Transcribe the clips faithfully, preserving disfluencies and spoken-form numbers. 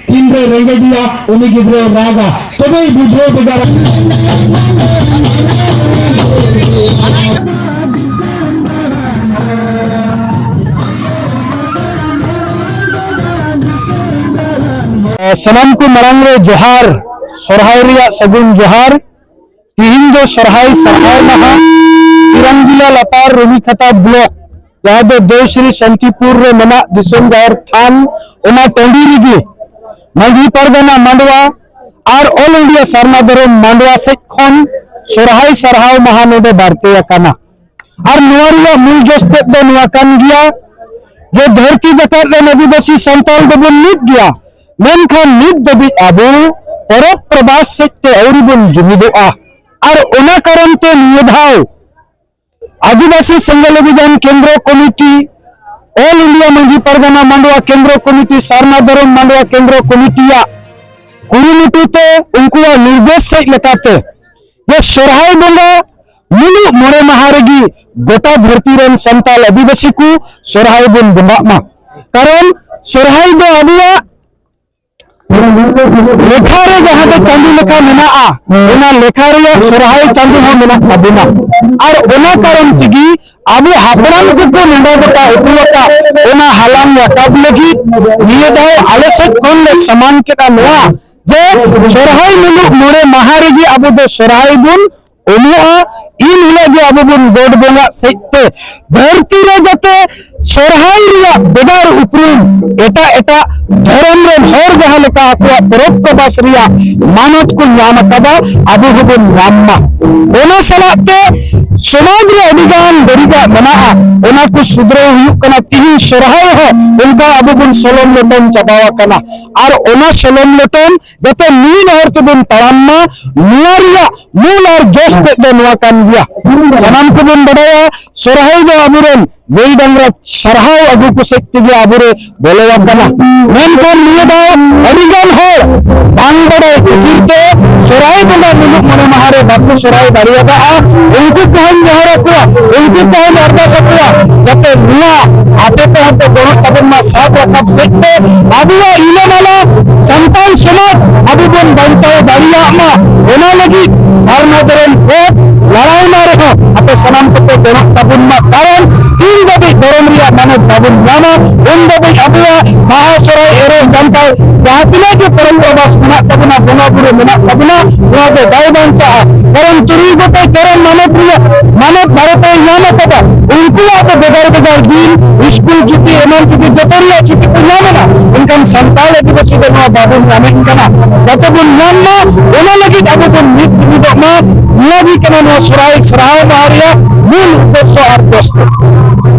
ᱛᱤᱱᱨᱮ ᱨᱮᱸᱜᱮᱡᱮᱭᱟ, ᱩᱱᱤ ᱜᱤᱫᱽᱨᱟᱹᱭ ᱨᱟᱜᱟ, ᱛᱚᱵᱮᱭ ᱵᱩᱡᱷᱟᱹᱣ ᱵᱷᱮᱜᱟᱨᱟ᱾ ᱥᱟᱱᱟᱢ ᱠᱚ ᱢᱟᱲᱟᱝ ᱨᱮ ᱡᱚᱦᱟᱨ, ᱥᱚᱨᱦᱟᱭ ᱨᱮᱭᱟᱜ ᱥᱟᱹᱜᱩᱱ ᱡᱚᱦᱟᱨ᱾ ᱛᱤᱦᱤᱧ ᱫᱚ ᱥᱚᱨᱦᱟᱭ ᱥᱟᱨᱦᱟᱣ ᱢᱟᱦᱟ᱾ ᱥᱤᱨᱟᱢᱡᱤᱞᱟ ᱞᱟᱛᱟᱨ ᱨᱩᱱᱤᱠᱷᱟᱛᱟ ᱵᱞᱚᱠ, ᱡᱟᱦᱟᱸ ᱫᱚ ᱫᱮᱣᱥᱨᱤ ᱥᱟᱱᱛᱤᱯᱩᱨ ᱨᱮ ᱢᱮᱱᱟᱜ ᱫᱤᱥᱚᱢ ᱡᱟᱦᱮᱨ ᱛᱷᱟᱱ, ᱚᱱᱟ ᱴᱟᱺᱰᱤ ᱨᱮᱜᱮ ᱢᱟᱹᱡᱷᱤ ᱯᱟᱨᱜᱟᱱᱟ ᱢᱟᱰᱣᱟ ᱟᱨ ᱚᱞ ᱤᱱᱰᱤᱭᱟ ᱥᱟᱨᱱᱟ ᱫᱷᱚᱨᱚᱢ ᱢᱟᱰᱣᱟ ᱥᱮᱫ ᱠᱷᱚᱱ ᱥᱚᱨᱦᱟᱭ ᱥᱟᱨᱦᱟᱣ ᱢᱟᱦᱟ ᱱᱚᱰᱮ ᱵᱟᱨᱛᱮ ᱟᱠᱟᱱᱟ᱾ ᱟᱨ ᱱᱚᱣᱟ ᱨᱮᱭᱟᱜ ᱢᱩᱞ ᱡᱚᱥ ᱛᱮᱫ ᱫᱚ ᱱᱚᱣᱟ ᱠᱟᱱ ᱜᱮᱭᱟ ᱡᱮ ᱫᱷᱟᱹᱨᱛᱤ ᱡᱟᱠᱟᱛ ᱨᱮᱱ ᱟᱹᱫᱤᱵᱟᱹᱥᱤ ᱥᱟᱱᱛᱟᱲ ᱫᱚᱵᱚᱱ ᱢᱤᱫ ᱜᱮᱭᱟ, ᱢᱮᱱᱠᱷᱟᱱ ᱱᱤᱛ ᱫᱷᱟᱹᱵᱤᱡ ᱟᱵᱚ ᱯᱚᱨᱚᱵᱽ ᱯᱨᱚᱵᱟᱥ ᱥᱮᱫ ᱛᱮ ᱟᱹᱣᱨᱤ ᱵᱚᱱ ᱡᱩᱢᱤᱫᱚᱜᱼᱟ᱾ ᱟᱨ ᱚᱱᱟ ᱠᱟᱨᱚᱱ ᱛᱮ ᱱᱤᱭᱟᱹ ᱫᱷᱟᱣ ᱟᱹᱫᱤᱵᱟᱹᱥᱤ ᱥᱮᱸᱜᱮᱞ ᱚᱵᱷᱤᱡᱟᱱ ᱠᱮᱱᱫᱨᱚ committee, all India Majhi Pargana ᱢᱟᱰᱣᱟ ᱠᱮᱱᱫᱨᱚ ᱠᱚᱢᱤᱴᱤ, ᱥᱟᱨᱱᱟ ᱫᱷᱚᱨᱚᱢ ᱢᱟᱰᱣᱟ ᱠᱮᱱᱫᱨᱚ ᱠᱚᱢᱤᱴᱤᱭᱟᱜ ᱠᱩᱨᱩᱢᱩᱴᱩ ᱛᱮ, ᱩᱱᱠᱩᱣᱟᱜ ᱱᱤᱨᱫᱮᱥ ᱥᱮᱫ ᱞᱮᱠᱟᱛᱮ, ᱡᱮ ᱥᱚᱨᱦᱟᱭ ᱵᱚᱸᱜᱟ ᱢᱩᱞᱩᱜ ᱢᱚᱬᱮ ᱢᱟᱦᱟ ᱨᱮᱜᱮ ᱜᱚᱴᱟ ᱫᱷᱟᱹᱨᱛᱤ ᱨᱮᱱ ᱥᱟᱱᱛᱟᱲ ᱟᱹᱫᱤᱵᱟᱹᱥᱤ ᱠᱚ ᱥᱚᱨᱦᱟᱭ ᱵᱚᱱ ᱵᱚᱸᱜᱟᱜ ᱢᱟ᱾ ᱠᱟᱨᱚᱱ ᱥᱚᱨᱦᱟᱭ ᱫᱚ ᱟᱵᱚᱣᱟᱜ ᱞᱮᱠᱷᱟ ᱨᱮ ᱡᱟᱦᱟᱸ ᱫᱚ ᱪᱟᱸᱫᱳ ᱞᱮᱠᱟ ᱢᱮᱱᱟᱜᱼᱟ, ᱚᱱᱟ ᱞᱮᱠᱷᱟ ᱨᱮᱭᱟᱜ ᱥᱚᱨᱦᱟᱭ ᱪᱟᱸᱫᱳ ᱦᱚᱸ ᱢᱮᱱᱟᱜ ᱛᱟᱵᱚᱱᱟ᱾ ᱟᱨ ᱚᱱᱟ ᱠᱟᱨᱚᱱ ᱛᱮᱜᱮ ᱟᱵᱚ ᱦᱟᱯᱲᱟᱢ ᱠᱚᱠᱚ ᱱᱮᱰᱟ ᱜᱚᱴᱟ ᱦᱚᱴᱚ ᱟᱠᱟᱫ, ᱚᱱᱟ ᱦᱟᱞᱟᱝ ᱨᱟᱠᱟᱵ ᱞᱟᱹᱜᱤᱫ ᱱᱤᱭᱟᱹ ᱫᱷᱟᱣ ᱟᱞᱮ ᱥᱮᱫ ᱠᱷᱚᱱ ᱞᱮ ᱥᱟᱢᱟᱝ ᱠᱮᱫᱟ ᱱᱚᱣᱟ ᱡᱮ ᱥᱚᱨᱦᱟᱭ ᱢᱩᱞᱩᱜ ᱢᱚᱬᱮ ᱢᱟᱦᱟ ᱨᱮᱜᱮ ᱟᱵᱚ ᱫᱚ ᱥᱚᱨᱦᱟᱭ ᱵᱚᱱ ᱩᱢᱩᱜᱼᱟ᱾ ᱤᱱ ᱦᱤᱞᱳᱜ ᱜᱮ ᱟᱵᱚ ᱵᱚᱱ ᱜᱚᱰ ᱵᱚᱸᱜᱟᱜ ᱥᱮᱫ ᱛᱮ ᱫᱷᱟᱹᱨᱛᱤ ᱨᱮ ᱡᱟᱛᱮ ᱥᱚᱨᱦᱟᱭ ᱨᱮᱭᱟᱜ ᱵᱷᱮᱜᱟᱨ ᱩᱯᱨᱩᱢ ᱮᱴᱟᱜ ᱮᱴᱟᱜ ᱫᱷᱚᱨᱚᱢ ᱨᱮᱱ ᱦᱚᱲ ᱡᱟᱦᱟᱸ ᱞᱮᱠᱟ ᱟᱠᱚᱣᱟᱜ ᱯᱚᱨᱚᱵᱽ ᱯᱨᱚᱵᱟᱥ ᱨᱮᱭᱟᱜ ᱢᱟᱱᱚᱛ ᱠᱚ ᱧᱟᱢ ᱟᱠᱟᱫᱟ, ᱟᱵᱚ ᱦᱚᱸᱵᱚᱱ ᱧᱟᱢ ᱢᱟ᱾ ᱚᱱᱟ ᱥᱟᱞᱟᱜ ᱛᱮ ᱥᱚᱢᱟᱡᱽ ᱨᱮ ᱟᱹᱰᱤ ᱜᱟᱱ ᱵᱟᱹᱲᱤᱡᱟᱜ ᱢᱮᱱᱟᱜᱼᱟ, ᱚᱱᱟ ᱠᱚ ᱥᱩᱫᱷᱨᱟᱹᱣ ᱦᱩᱭᱩᱜ ᱠᱟᱱᱟ᱾ ᱛᱤᱦᱤᱧ ᱥᱚᱨᱦᱟᱭ ᱦᱚᱸ ᱚᱱᱠᱟ ᱟᱵᱚ ᱵᱚᱱ ᱥᱚᱞᱚᱢ ᱞᱚᱴᱚᱢ ᱪᱟᱵᱟᱣ ᱟᱠᱟᱱᱟ᱾ ᱟᱨ ᱚᱱᱟ ᱥᱚᱞᱚᱢ ᱞᱚᱴᱚᱢ ᱡᱟᱛᱮ ᱢᱤᱫ ᱦᱚᱨ ᱛᱮᱵᱚᱱ ᱛᱟᱲᱟᱢ ᱢᱟ, ᱱᱚᱣᱟ ᱨᱮᱭᱟᱜ ᱢᱩᱞ ᱟᱨ ᱡᱚᱥ ᱛᱮᱫ ᱫᱚ ᱱᱚᱣᱟ ᱠᱟᱱ ᱜᱮᱭᱟ᱾ ᱥᱟᱱᱟᱢ ᱠᱚᱵᱚᱱ ᱵᱟᱰᱟᱭᱟ, ᱥᱚᱨᱦᱟᱭ ᱫᱚ ᱟᱵᱚᱨᱮᱱ ᱜᱟᱹᱭ ᱰᱟᱝᱨᱟ ᱥᱟᱨᱦᱟᱣ ᱟᱹᱜᱩ ᱠᱚ ᱥᱮᱫ ᱛᱮᱜᱮ ᱟᱵᱚᱨᱮ ᱵᱚᱞᱚ ᱟᱠᱟᱱᱟ᱾ ᱢᱮᱱᱠᱷᱟᱱ ᱱᱤᱭᱟᱹ ᱫᱚ ᱟᱹᱰᱤ ᱜᱟᱱ ᱦᱚᱲ ᱵᱟᱝ ᱵᱟᱰᱟᱭ ᱠᱷᱟᱹᱛᱤᱨ ᱛᱮ ᱥᱚᱨᱦᱟᱭ ᱵᱚᱸᱜᱟ ᱢᱩᱞᱩᱜ ᱢᱚᱬᱮ ᱢᱟᱦᱟ ᱨᱮ ᱵᱟᱠᱚ ᱥᱚᱨᱦᱟᱭ ᱫᱟᱲᱮᱭᱟᱫᱟ᱾ ᱩᱱᱠᱩ ᱠᱚᱦᱚᱸᱧ ᱱᱮᱦᱚᱨ ᱟᱠᱚᱣᱟ, ᱩᱱᱠᱩ ᱠᱚᱦᱚᱸᱧ ᱟᱨᱫᱟᱥ ᱟᱠᱚᱣᱟ, ᱡᱟᱛᱮ ᱱᱚᱣᱟ ᱟᱯᱮ ᱠᱚᱦᱚᱸ ᱯᱮ ᱜᱚᱲᱚ ᱛᱟᱵᱚᱱ ᱢᱟ ᱥᱟᱵ ᱨᱟᱠᱟᱵ ᱥᱮᱫ ᱛᱮ᱾ ᱟᱵᱚᱣᱟᱜ ᱤᱱᱟᱹ ᱪᱟᱞᱟᱜ ᱢᱟ, ᱚᱱᱟ ᱞᱟᱹᱜᱤᱫ ᱥᱟᱨᱱᱟ ᱫᱷᱚᱨᱚᱢ ᱠᱚ ᱞᱟᱲᱟᱣ ᱢᱟ ᱨᱮᱦᱚᱸ ᱟᱯᱮ ᱥᱟᱱᱟᱢ ᱠᱚᱯᱮ ᱜᱚᱲᱚᱜ ᱛᱟᱵᱚᱱ ᱢᱟ, ᱠᱟᱨᱚᱱ ᱛᱤᱱ ᱫᱷᱟᱹᱵᱤᱡ ᱫᱷᱚᱨᱚᱢ ᱨᱮᱭᱟᱜ ᱢᱟᱱᱚᱛ ᱵᱟᱵᱚᱱ ᱧᱟᱢᱟ, ᱩᱱ ᱫᱷᱟᱹᱵᱤᱡ ᱟᱵᱚᱣᱟᱜ ᱵᱟᱦᱟ, ᱥᱚᱨᱦᱟᱭ, ᱮᱨᱚᱜ, ᱡᱟᱱᱛᱷᱟᱲ ᱡᱟᱦᱟᱸ ᱛᱤᱱᱟᱹᱜ ᱜᱮ ᱯᱚᱨᱚᱵᱽ ᱯᱚᱨᱵᱟᱥ ᱢᱮᱱᱟᱜ ᱛᱟᱵᱚᱱᱟ, ᱵᱚᱸᱜᱟ ᱵᱩᱨᱩ ᱢᱮᱱᱟᱜ ᱛᱟᱵᱚᱱᱟ, ᱱᱚᱣᱟ ᱫᱚ ᱵᱟᱭ ᱵᱟᱧᱪᱟᱜᱼᱟ᱾ ᱠᱟᱨᱚᱱ ᱛᱩᱨᱩᱭ ᱜᱚᱴᱮᱡ ᱫᱷᱚᱨᱚᱢ ᱢᱟᱱᱚᱛ ᱨᱮᱭᱟᱜ ᱢᱟᱱᱚᱛ ᱵᱷᱟᱨᱚᱛ ᱮ ᱧᱟᱢ ᱟᱠᱟᱫᱟ, ᱩᱱᱠᱩᱣᱟᱜ ᱫᱚ ᱵᱷᱮᱜᱟᱨ ᱵᱷᱮᱜᱟᱨ ᱫᱤᱱ, ᱥᱠᱩᱞ ᱪᱷᱩᱴᱤ, ᱮᱢᱟᱱ ᱪᱷᱩᱴᱤ, ᱡᱚᱛᱚ ᱨᱮᱭᱟᱜ ᱪᱷᱩᱴᱤ ᱠᱚ ᱧᱟᱢ ᱮᱫᱟ, ᱢᱮᱱᱠᱷᱟᱱ ᱥᱟᱱᱛᱟᱲ ᱟᱹᱫᱤᱵᱟᱹᱥᱤ ᱫᱚ ᱱᱚᱣᱟ ᱵᱟᱵᱚᱱ ᱧᱟᱢᱮᱫ ᱠᱟᱱᱟ᱾ ᱡᱟᱛᱮ ᱵᱚᱱ ᱧᱟᱢ ᱢᱟ, ᱚᱱᱟ ᱞᱟᱹᱜᱤᱫ ᱟᱵᱚ ᱵᱚᱱ ᱢᱤᱫ ᱡᱩᱢᱤᱫᱚᱜ ᱢᱟ᱾ ᱱᱚᱣᱟ ᱜᱮ ᱠᱟᱱᱟ ᱱᱚᱣᱟ ᱥᱚᱨᱦᱟᱭ ᱥᱚᱨᱦᱟᱣ ᱢᱟᱦᱟ ᱨᱮᱭᱟᱜ ᱢᱩᱞ ᱩᱫᱽᱫᱮᱥᱥᱚ ᱟᱨ ᱡᱚᱥ ᱫᱚ᱾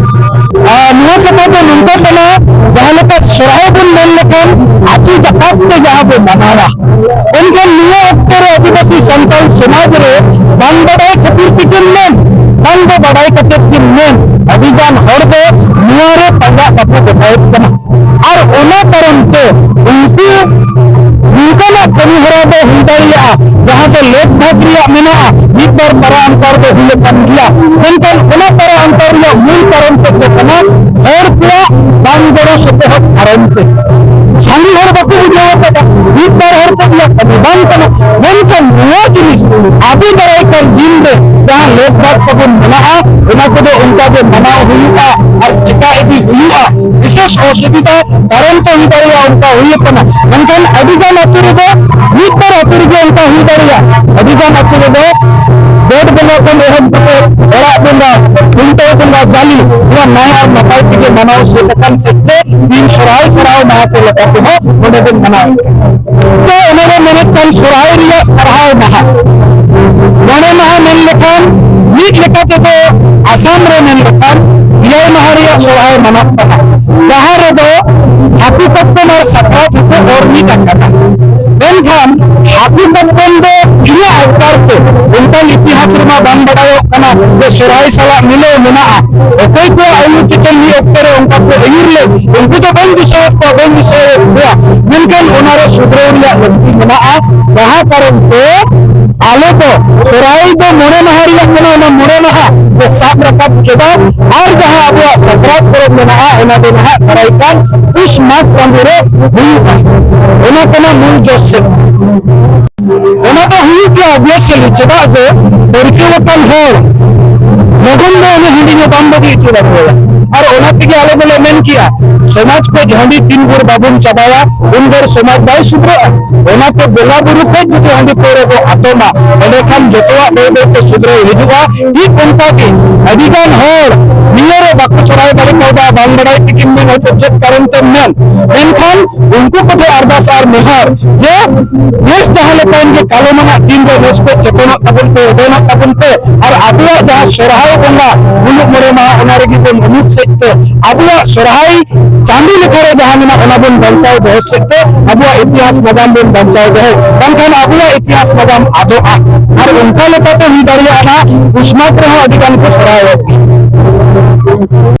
ᱟᱨ ᱱᱚᱣᱟ ᱠᱟᱛᱷᱟ ᱫᱚ ᱱᱚᱝᱠᱟ ᱠᱟᱱᱟ, ᱡᱟᱦᱟᱸ ᱞᱮᱠᱟ ᱥᱚᱨᱦᱟᱭ ᱵᱚᱱ ᱢᱮᱱ ᱞᱮᱠᱷᱟᱱ ᱟᱹᱛᱩ ᱡᱟᱠᱟᱛ ᱛᱮ ᱡᱟᱦᱟᱸ ᱵᱚᱱ ᱢᱟᱱᱟᱣᱟ, ᱢᱮᱱᱠᱷᱟᱱ ᱱᱤᱭᱟᱹ ᱚᱠᱛᱚ ᱨᱮ ᱟᱹᱫᱤᱵᱟᱹᱥᱤ ᱥᱟᱱᱛᱟᱲ ᱥᱚᱢᱟᱡᱽ ᱨᱮ ᱵᱟᱝ ᱵᱟᱰᱟᱭ ᱠᱷᱟᱹᱛᱤᱨ ᱛᱮᱜᱮᱢ ᱢᱮᱱ, ᱵᱟᱝ ᱫᱚ ᱵᱟᱰᱟᱭ ᱠᱟᱛᱮ ᱜᱮᱢ ᱢᱮᱱ, ᱟᱹᱰᱤ ᱜᱟᱱ ᱦᱚᱲ ᱫᱚ ᱱᱚᱣᱟ ᱨᱮ ᱯᱟᱸᱡᱟ ᱵᱟᱠᱚ ᱜᱚᱴᱟᱭᱮᱫ ᱠᱟᱱᱟ᱾ ᱟᱨ ᱚᱱᱟ ᱠᱟᱨᱚᱱ ᱛᱮ ᱩᱱᱠᱩ ᱱᱚᱝᱠᱟᱱᱟᱜ ᱠᱟᱹᱢᱤ ᱦᱚᱨᱟ ᱫᱚ ᱦᱩᱭ ᱫᱟᱲᱮᱭᱟᱜᱼᱟ, ᱡᱟᱦᱟᱸ ᱫᱚ ᱞᱮᱠ ᱵᱷᱟᱜᱽ ᱨᱮᱭᱟᱜ ᱢᱮᱱᱟᱜᱼᱟ, ᱢᱤᱫ ᱵᱟᱨ ᱯᱟᱨᱟ ᱚᱱᱛᱚᱨ ᱫᱚ ᱦᱩᱭ ᱟᱠᱟᱱ ᱜᱮᱭᱟ, ᱢᱮᱱᱠᱷᱟᱱ ᱚᱱᱟ ᱯᱟᱨᱟ ᱚᱱᱛᱚᱨ ᱨᱮᱭᱟᱜ ᱢᱩᱞ ᱠᱟᱨᱚᱱ ᱛᱮᱫ ᱫᱚ ᱠᱟᱱᱟ ᱦᱚᱲ ᱠᱚᱣᱟᱜ ᱵᱟᱝ ᱜᱚᱲᱚ ᱥᱚᱯᱚᱦᱚᱫ ᱠᱟᱨᱚᱱ ᱛᱮ᱾ ᱥᱟᱸᱜᱮ ᱦᱚᱲ ᱵᱟᱠᱚ ᱵᱩᱡᱷᱟᱹᱣ ᱟᱠᱟᱫᱟ, ᱢᱤᱫ ᱵᱟᱨ ᱦᱚᱲ ᱠᱚ ᱞᱟᱹᱭᱟ ᱠᱟᱹᱢᱤ ᱵᱟᱝ ᱠᱟᱱᱟ, ᱢᱮᱱᱠᱷᱟᱱ ᱱᱚᱣᱟ ᱡᱤᱱᱤᱥ ᱟᱵᱚ ᱫᱟᱨᱟᱭ ᱠᱟᱱ ᱫᱤᱱ ᱨᱮ ᱡᱟᱦᱟᱸ ᱞᱮᱠ ᱵᱷᱟᱜᱽ ᱛᱟᱵᱚᱱ ᱢᱮᱱᱟᱜᱼᱟ, ᱚᱱᱟ ᱠᱚᱫᱚ ᱚᱱᱠᱟ ᱜᱮ ᱢᱟᱱᱟᱣ ᱦᱩᱭᱩᱜᱼᱟ ᱟᱨ ᱪᱮᱠᱟ ᱤᱫᱤ ᱦᱩᱭᱩᱜᱼᱟ᱾ ᱵᱤᱥᱮᱥ ᱚᱥᱩᱵᱤᱫᱷᱟ ᱠᱟᱨᱚᱱ ᱛᱮ ᱦᱩᱭ ᱫᱟᱲᱮᱭᱟᱜᱼᱟ ᱚᱱᱠᱟ ᱦᱩᱭ ᱟᱠᱟᱱᱟ, ᱢᱮᱱᱠᱷᱟᱱ ᱟᱹᱰᱤ ᱜᱟᱱ ᱟᱹᱛᱩ ᱨᱮᱫᱚ, ᱢᱤᱫ ᱵᱟᱨ ᱟᱹᱛᱩ ᱨᱮᱜᱮ ᱚᱱᱠᱟ ᱦᱩᱭ ᱫᱟᱲᱮᱭᱟᱜᱼᱟ᱾ ᱟᱹᱰᱤ ᱜᱟᱱ ᱟᱹᱛᱩ ᱨᱮᱫᱚ ᱜᱚᱴ ᱵᱚᱸᱜᱟ ᱠᱷᱚᱱ ᱮᱦᱚᱵ ᱠᱟᱛᱮ ᱚᱲᱟᱜ ᱵᱚᱸᱜᱟ, ᱠᱷᱩᱱᱴᱟᱹᱣ ᱵᱚᱸᱜᱟ, ᱡᱟᱞᱮ, ᱱᱚᱣᱟ ᱱᱟᱭ ᱟᱨ ᱱᱟᱯᱟᱭ ᱛᱮᱜᱮ ᱢᱟᱱᱟᱣ ᱥᱟᱹᱛ ᱟᱠᱟᱱ ᱥᱮᱫ ᱛᱮ ᱫᱤᱱ ᱥᱚᱨᱦᱟᱭ ᱥᱟᱨᱦᱟᱣ ᱢᱟᱦᱟ ᱠᱚ ᱞᱮᱠᱟ ᱛᱮᱦᱚᱸ ᱱᱚᱰᱮ ᱵᱚᱱ ᱢᱟᱱᱟᱣ ᱮᱫᱟ᱾ ᱛᱚ ᱚᱱᱟ ᱫᱚ ᱢᱮᱱᱮᱫ ᱠᱟᱱ ᱥᱚᱨᱦᱟᱭ ᱨᱮᱭᱟᱜ ᱥᱟᱨᱦᱟᱣ ᱢᱟᱦᱟ, ᱢᱚᱬᱮ ᱢᱟᱦᱟ ᱢᱮᱱ ᱞᱮᱠᱷᱟᱱ ᱢᱤᱫ ᱞᱮᱠᱟ ᱛᱮᱫᱚ ᱟᱥᱟᱢ ᱨᱮ ᱢᱮᱱ ᱞᱮᱠᱷᱟᱱ ᱮᱭᱟᱭ ᱢᱟᱦᱟ ᱨᱮᱭᱟᱜ ᱥᱚᱨᱦᱟᱭ ᱢᱟᱱᱟᱜ ᱠᱟᱱᱟ, ᱡᱟᱦᱟᱸ ᱨᱮᱫᱚ ᱦᱟᱹᱠᱩ ᱠᱟᱴᱠᱚᱢ ᱟᱨ ᱥᱟᱠᱨᱟᱛ ᱦᱚᱸᱠᱚ ᱚᱨ ᱢᱤᱫ ᱟᱠᱟᱫᱟ᱾ ᱢᱮᱱᱠᱷᱟᱱ ᱦᱟᱹᱠᱩ ᱠᱟᱴᱠᱚᱢ ᱫᱚ ᱤᱧᱟᱹᱜ ᱟᱣᱛᱟᱨ ᱛᱮ ᱚᱱᱠᱟᱱ ᱤᱛᱤᱦᱟᱥ ᱨᱮᱢᱟ ᱵᱟᱝ ᱵᱟᱰᱟᱭᱚᱜ ᱠᱟᱱᱟ ᱡᱮ ᱥᱚᱨᱦᱟᱭ ᱥᱟᱞᱟᱜ ᱢᱤᱞᱟᱹᱣ ᱢᱮᱱᱟᱜᱼᱟ᱾ ᱚᱠᱚᱭ ᱠᱚᱣᱟᱜ ᱟᱹᱭᱩᱨ ᱛᱮᱪᱚᱝ ᱢᱤᱫ ᱚᱠᱛᱚ ᱨᱮ ᱚᱱᱠᱟ ᱠᱚ ᱟᱹᱭᱩᱨ ᱞᱮᱫ, ᱩᱱᱠᱩ ᱫᱚ ᱵᱟᱹᱧ ᱫᱤᱥᱟᱹᱭᱮᱫ ᱠᱚᱣᱟ, ᱵᱟᱹᱧ ᱫᱤᱥᱟᱹᱭᱮᱫ ᱠᱚᱣᱟ, ᱢᱮᱱᱠᱷᱟᱱ ᱚᱱᱟᱨᱮ ᱥᱩᱫᱷᱨᱟᱹᱣ ᱨᱮᱭᱟᱜ ᱞᱟᱹᱠᱛᱤ ᱢᱮᱱᱟᱜᱼᱟ᱾ ᱡᱟᱦᱟᱸ ᱠᱟᱨᱚᱱ ᱛᱮ ᱟᱞᱮ ᱫᱚ ᱥᱚᱨᱦᱟᱭ ᱫᱚ ᱢᱚᱬᱮ ᱢᱟᱦᱟ ᱨᱮᱭᱟᱜ ᱠᱟᱱᱟ, ᱚᱱᱟ ᱢᱚᱬᱮ ᱢᱟᱦᱟ ᱞᱮ ᱥᱟᱵ ᱨᱟᱠᱟᱵ ᱠᱮᱫᱟ᱾ ᱟᱨ ᱡᱟᱦᱟᱸ ᱟᱵᱚᱣᱟᱜ ᱥᱟᱠᱨᱟᱛ ᱯᱚᱨᱚᱵᱽ ᱢᱮᱱᱟᱜᱼᱟ, ᱚᱱᱟ ᱫᱚ ᱱᱟᱦᱟᱜ ᱫᱟᱨᱟᱭ ᱠᱟᱱ ᱯᱩᱥ ᱢᱟᱜᱽ ᱪᱟᱸᱫᱳ ᱨᱮ ᱦᱩᱭᱩᱜᱼᱟ᱾ ᱚᱱᱟ ᱠᱟᱱᱟ ᱢᱩᱞ ᱡᱚᱥ ᱥᱮᱫ᱾ ᱚᱱᱟ ᱫᱚ ᱦᱩᱭᱩᱜ ᱜᱮᱭᱟ obviously, ᱪᱮᱫᱟᱜ ᱡᱮ ᱯᱟᱹᱨᱠᱟᱹᱣ ᱟᱠᱟᱱ ᱦᱚᱲ ᱞᱚᱜᱚᱱ ᱫᱚ ᱩᱱᱤ ᱦᱟᱺᱰᱤ ᱧᱩ ᱵᱟᱢ ᱵᱟᱹᱜᱤ ᱦᱚᱪᱚ ᱫᱟᱲᱮᱣᱟᱭᱟ᱾ ᱟᱨ ᱚᱱᱟ ᱛᱮᱜᱮ ᱟᱞᱮ ᱫᱚᱞᱮ ᱢᱮᱱ ᱠᱮᱜᱼᱟ, ᱥᱚᱢᱟᱡᱽ ᱠᱷᱚᱡ ᱦᱟᱺᱰᱤ ᱛᱤᱱ ᱵᱷᱳᱨ ᱵᱟᱵᱚᱱ ᱪᱟᱵᱟᱭᱟ, ᱩᱱ ᱵᱷᱳᱨ ᱥᱚᱢᱟᱡᱽ ᱵᱟᱭ ᱥᱩᱫᱷᱨᱟᱹᱜᱼᱟ᱾ ᱚᱱᱟᱛᱮ ᱵᱚᱸᱜᱟ ᱵᱩᱨᱩ ᱠᱷᱚᱡ ᱡᱩᱫᱤ ᱦᱟᱺᱰᱤ ᱯᱟᱹᱣᱨᱟᱹ ᱵᱚ ᱟᱴᱚᱢᱟ, ᱮᱸᱰᱮᱠᱷᱟᱱ ᱡᱚᱛᱚᱣᱟᱜ ᱵᱟᱹᱭ ᱵᱟᱹᱭ ᱛᱮ ᱥᱩᱫᱷᱨᱟᱹᱣ ᱦᱤᱡᱩᱜᱼᱟ᱾ ᱴᱷᱤᱠ ᱚᱱᱠᱟ ᱜᱮ ᱟᱹᱰᱤ ᱜᱟᱱ ᱦᱚᱲ ᱱᱤᱭᱟᱹ ᱨᱮ ᱵᱟᱠᱚ ᱥᱚᱨᱦᱟᱭ ᱫᱟᱲᱮ ᱠᱟᱣᱫᱟ, ᱵᱟᱝ ᱵᱟᱲᱟᱭ ᱛᱮᱠᱤᱱ ᱢᱮᱱ, ᱦᱚᱭᱛᱳ ᱪᱮᱫ ᱠᱟᱨᱚᱱ ᱛᱮᱢ ᱢᱮᱱ, ᱢᱮᱱᱠᱷᱟᱱ ᱩᱱᱠᱩ ᱠᱚᱴᱷᱮᱱ ᱟᱨᱫᱟᱥ ᱟᱨ ᱱᱮᱦᱚᱨ ᱡᱮ ᱱᱮᱥ ᱡᱟᱦᱟᱸ ᱞᱮᱠᱟ ᱜᱮ ᱠᱟᱞᱚᱢᱟᱱᱟᱜ ᱫᱤᱱ ᱨᱮ ᱱᱮᱥ ᱠᱚ ᱪᱮᱛᱚᱱᱟᱜ ᱛᱟᱵᱚᱱ ᱯᱮ, ᱩᱰᱟᱹᱱᱟᱜ ᱛᱟᱵᱚᱱ ᱯᱮ, ᱟᱨ ᱟᱵᱚᱣᱟᱜ ᱡᱟᱦᱟᱸ ᱥᱚᱨᱦᱟᱭ ᱵᱚᱸᱜᱟ ᱢᱩᱞᱩᱜ ᱢᱚᱬᱮ ᱢᱟᱦᱟ, ᱚᱱᱟ ᱨᱮᱜᱮ ᱵᱚᱱ ᱢᱤᱫ ᱥᱮᱫ ᱛᱮ ᱟᱵᱚᱣᱟᱜ ᱥᱚᱨᱦᱟᱭ ᱪᱟᱸᱫᱳ ᱞᱮᱠᱟᱨᱮ ᱡᱟᱦᱟᱸ ᱢᱮᱱᱟᱜ, ᱚᱱᱟ ᱵᱚᱱ ᱵᱟᱧᱪᱟᱣ ᱫᱚᱦᱚ ᱥᱮᱫ ᱛᱮ ᱟᱵᱚᱣᱟᱜ ᱤᱛᱤᱦᱟᱥ ᱱᱟᱜᱟᱢ ᱵᱚᱱ ᱵᱟᱧᱪᱟᱣ ᱫᱚᱦᱚᱭ, ᱵᱟᱝᱠᱷᱟᱱ ᱟᱵᱚᱣᱟᱜ ᱤᱛᱤᱦᱟᱥ ᱱᱟᱜᱟᱢ ᱟᱫᱚᱜᱼᱟ᱾ ᱟᱨ ᱚᱱᱠᱟ ᱞᱮᱠᱟᱛᱮ ᱦᱩᱭ ᱫᱟᱲᱮᱭᱟᱜᱼᱟ, ᱯᱩᱥ ᱢᱟᱜᱽ ᱨᱮᱦᱚᱸ ᱟᱹᱰᱤ ᱜᱟᱱ ᱠᱚ ᱥᱚᱨᱦᱟᱭᱚᱜ ᱜᱮᱭᱟ᱾